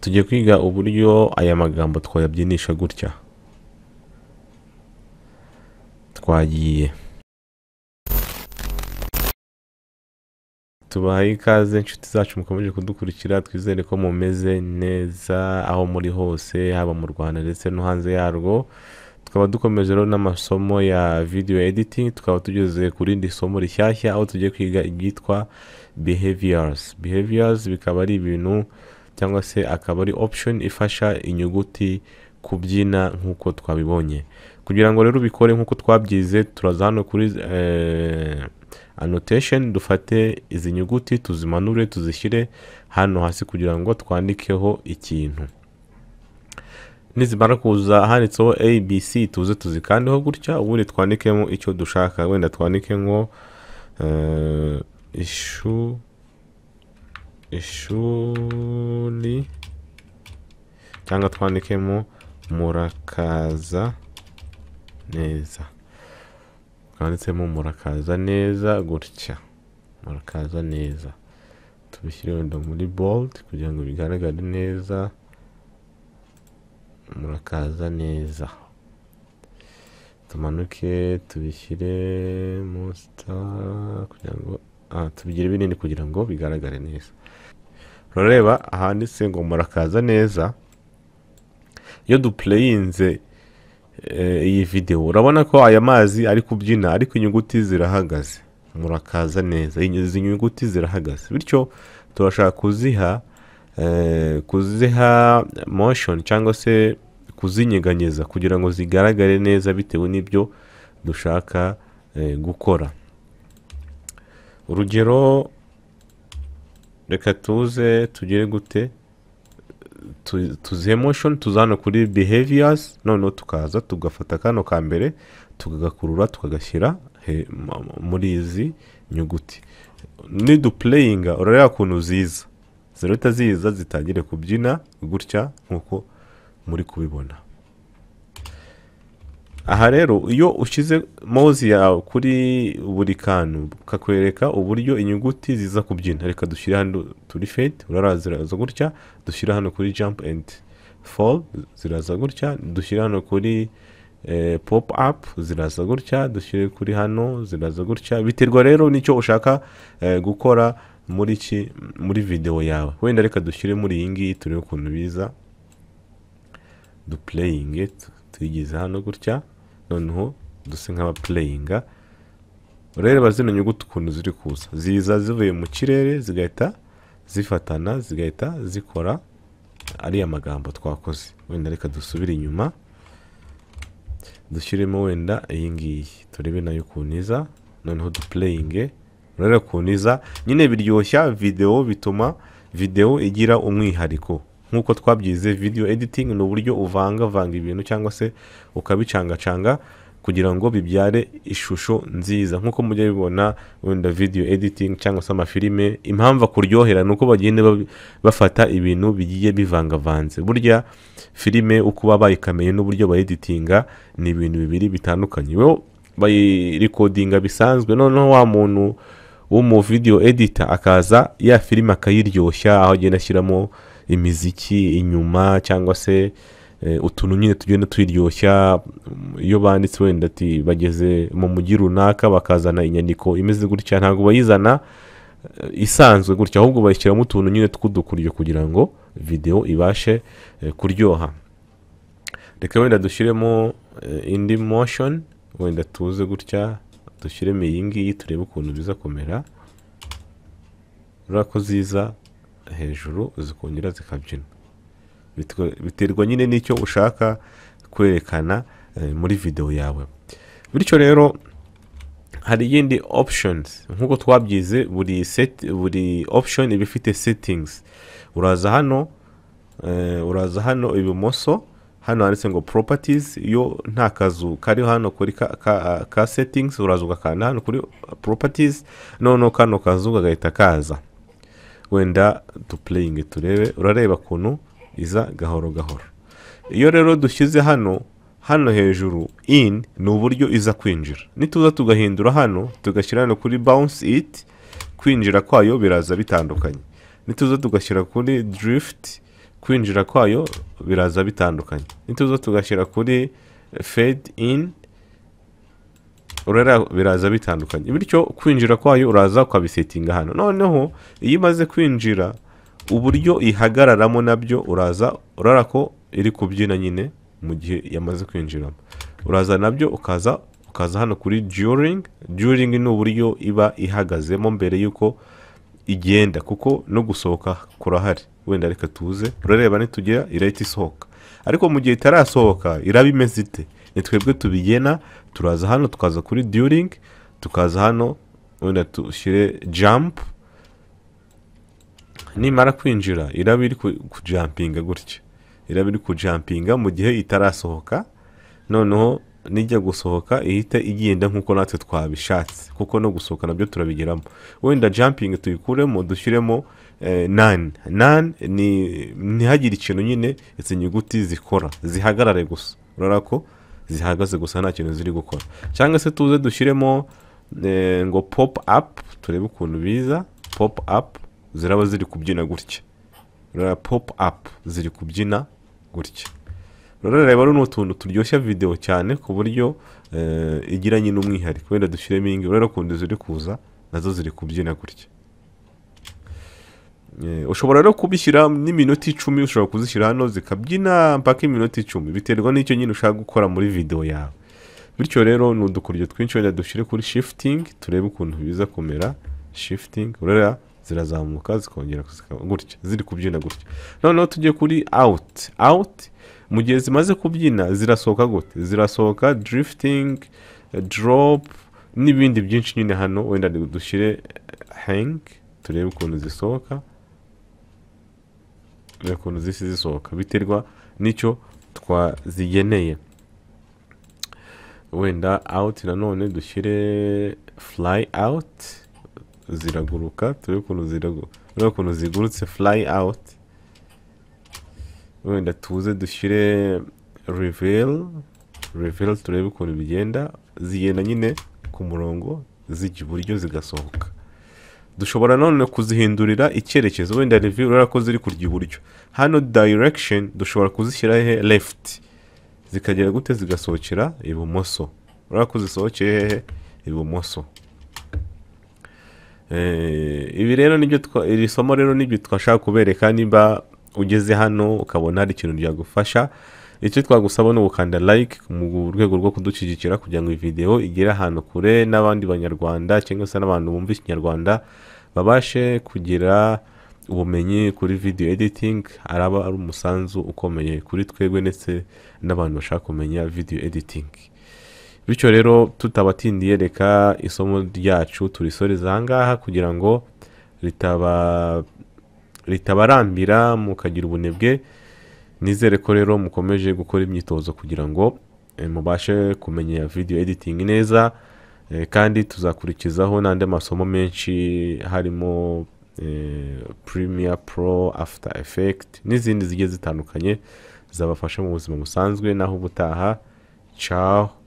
Tugiye kwiga uburyo aya magambo twayabyinisha gutya. Twagiye. Tubahaye ikaze inshuti zacu mukomeje kudukurikira, twizere ko mumeze neza aho muri hose, haba mu Rwanda ndetse no hanze yarwo. Tukaba dukomeje rero n'amasomo ya video editing, tukaba tugeze ku rindi somo rishyashya aho tugiye kwiga ibyitwa behaviors. Behaviors bikaba ari ibintu cyangwa se akaba ari option ifasha inyuguti kubyina nk'uko twabibonye. Kugira ngo rero ubikore nk'uko twabyize, turaza hano kuri annotation, dufate izi nyuguti tuzimanure tuzishyire hano hasi kugira ngo twandikeho ikintu. Nizimara kuza handitseho ABC, tuze tuzikandeho gutya, ubundi twandikemo icyo dushaka. Wenda twandike ngo ishuri, cyangwa twandikemo murakaza neza. Twanditsemo murakaza neza gutya, murakaza neza. Tubishyire wenda muri bold kugira ngo bigaragare neza. Murakaza neza. Tumanuke tubishyire monster kugira ngo tubigire binini kugira ngo bigaragare neza. Urareba ahanditse ngo murakaza neza. Iyo duplayinze iyi video, urabona ko aya mazi ari kubyina ariko inyuguti zirahagaze. Murakaza neza, izi nyuguti zirahagaze. Bityo turashaka kuziha motion cyangwa se kuzinyeganyeza kugira ngo zigaragare neza bitewe n'ibyo dushaka gukora. Urugero, reka tuze tugere gute, tuzihe motion, tuzana kuri behaviors, noneho tukaza tugafata kano ka mbere tukagakurura tukagashyira muri izi nyuguti. Niduplayinga urareba ukuntu ziza, zirahita ziza zitangire kubyina gutya nkuko muri kubibona. Aha rero iyo ushyize mouse yawe kuri buri kantu kakwereka uburyo inyuguti ziza kubyina. Reka dushyire hano turi fade, urara ziraza gutya. Dushyire hano kuri jump and fall, ziraza gutya. Dushyire hano kuri pop up, ziraza gutya. Dushyire kuri hano, ziraza gutya. Biterwa rero nicyo ushaka gukora muri video yawe. Wenda reka dushyire muri iyi ngiyi turebe ukuntu biza. Duplaying tuyigize hano gutya, noneho duse nk'abaplayinga. Urareba zino nyuguti ukuntu ziri kuza, ziza zivuye mu kirere zigahita zifatana, zigahita zikora ariya magambo twakoze. Wenda reka dusubire inyuma dushyiremo wenda iyi ngiyi turebe nayo ukuntu iza, noneho duplayinge. Urareba ukuntu iza nyine, biryoshya video, bituma video igira umwihariko. Nkuko twabyize, video editing ni uburyo uvangavanga ibintu cyangwa se ukabicangacanga kugira ngo bibyare ishusho nziza. Nkuko mujya bibona wenda video editing cyangwa se amafilime, impamvu akuryohera nuko bagenda bafata ibintu bigiye bivangavanze. Burya filime uko baba bayikameye n'uburyo bayeditinga ni ibintu bibiri bitandukanye. Bo bayirekodinga bisanzwe, noneho wa muntu w'umu video editor akaza ya filime akayiryoshya, aho agenda ashyiramo imiziki inyuma cyangwa se utuntu nyine tugenda tuyiryoshya. Iyo banditse wenda ati bageze mu mujyi runaka, bakazana inyandiko imeze gutya, ntabwo bayizana isanzwe gutya, ahubwo bayishyiramo utuntu nyine tw'udukuryo kugira ngo video ibashe kuryoha. Reka wenda dushyiremo indi motion, wenda tuze gutya dushyiremo iyi ngiyi turebe ukuntu biza kumera. Urabona ko ziza hejuru zikongera zikabyina. Biterwa nyine n'icyo ushaka kwerekana muri video yawe. Bityo rero hari iyindi options nkuko twabyize, buri option iba ifite settings. Uraza hano ibumoso, hano handitse ngo properties. Iyo nta kazu kari hano kuri ka settings, uraza ugakanda hano kuri properties, noneho kano kazu kagahita kaza. Wenda duplayinge turebe, urareba ukuntu iza gahoro gahoro. Iyo rero dushyize hano hejuru in ni uburyo iza kwinjira. Nituza tugahindura hano tugashyira hano kuri bounce it, kwinjira kwayo biraza bitandukanye. Nituza tugashyira kuri drift, Kwinjira kwayo biraza bitandukanye. Nituza tugashyira kuri fade in, urareba biraza bitandukanye. Bityo kwinjira kwayo uraza ukabisetinga hano. Noneho iyo imaze kwinjira, uburyo ihagararamo nabyo uraza urara ko iri kubyina nyine mu gihe yamaze kwinjiramo. Uraza nabyo ukaza hano kuri during. During ni uburyo iba ihagazemo mbere y'uko igenda, kuko no gusohoka kurahari. Wenda reka tuze, urareba nitugera irahita isohoka, ariko mu gihe itarasohoka iraba imeze ite? Ni twebwe tubigena. Turaza hano, tukaza kuri during, tukaza hano, wenda dushyire jump. Nimara kwinjira iraba iri kujumpinga gutya, iraba iri kujumpinga mu gihe itarasohoka. Noneho nijya gusohoka ihita igenda nk'uko natwe twabishatse, kuko no gusohoka nabyo turabigeramo. Wenda jumping tuyikuremo, dushyiremo none. None ni ntihagire ikintu nyine izi nyuguti zikora, zihagarare gusa. Urabona ko zihagaze gusa, nta kintu ziri gukora. Cyangwa se tuze dushyiremo ngo pop up, turebe ukuntu biza. Pop up ziraba ziri kubyina gutya. Urabona pop up ziri kubyina gutya. Urareba runo utuntu turyoshya video cyane, ku buryo igira nyine umwihariko. Wenda dushyiremo iyi ngiyi, urabona ukuntu ziri kuza nazo ziri kubyina gutya. Ushobora rero kubishyira n'iminota 10, ushobora kuzishyira hano zikabyina mpaka iminota 10, biterwa n'icyo nyine ushaka gukora muri video yawe. Bityo rero ni udukoryo twinshi. Wenda dushyire kuri shifting, turebe ukuntu biza kumera. Shifting, urareba zirazamuka zikongera zikaba gutya, ziri kubyina gutya. Noneho tujye kuri out. Out mu gihe zimaze kubyina zirasohoka gute? Zirasohoka drifting, drop n'ibindi byinshi nyine hano. Wenda dushyire hang, turebe ukuntu zisohoka. Urebe ukuntu zisi zisohoka, biterwa n'icyo twazigeneye. Wenda out nanone dushyire fly out, ziraguruka, turebe ukuntu urebe ukuntu zigurutse, fly out. Wenda tuze dushyire reveal. Reveal turebe ukuntu bigenda. Zigenda nyine ku murongo zijya iburyo zigasohoka. Dushobora none kuzihindurira icyerekezo. Wenda reveal, urabona ko ziri kurya iburyo. Hano direction dushobora kuzishyira he? Left. Zikagera gute? Zigasohokera ibumoso. Urabona ko zisohokeye hehe? Ibumoso. Ibi rero nibyo iri somo rero nibyo twashaka kubereka. Niba ugeze hano ukabona hari ikintu ryagufasha, icyo twagusaba ni ugukanda like mu rwego rwo kudushyigikira, kugira ngo iyi video igere ahantu kure, n'abandi banyarwanda cyangwa se n'abantu bumva ikinyarwanda babashe kugira ubumenyi kuri video editing. Araba ari umusanzu ukomeye kuri twebwe ndetse n'abantu bashaka kumenya video editing. Bityo rero tutabatindiye, reka isomo ryacu turisoreze aha ngaha kugira ngo ritabarambira mukagira ubunebwe. Nizere ko rero mukomeje gukora imyitozo kugira ngo mubashe kumenya video editing neza, kandi tuzakurikizaho n'andi masomo menshi harimo Premiere Pro, After Effects n'izindi zigiye zitandukanye zabafasha mu buzima busanzwe. Naho ubutaha, ciao.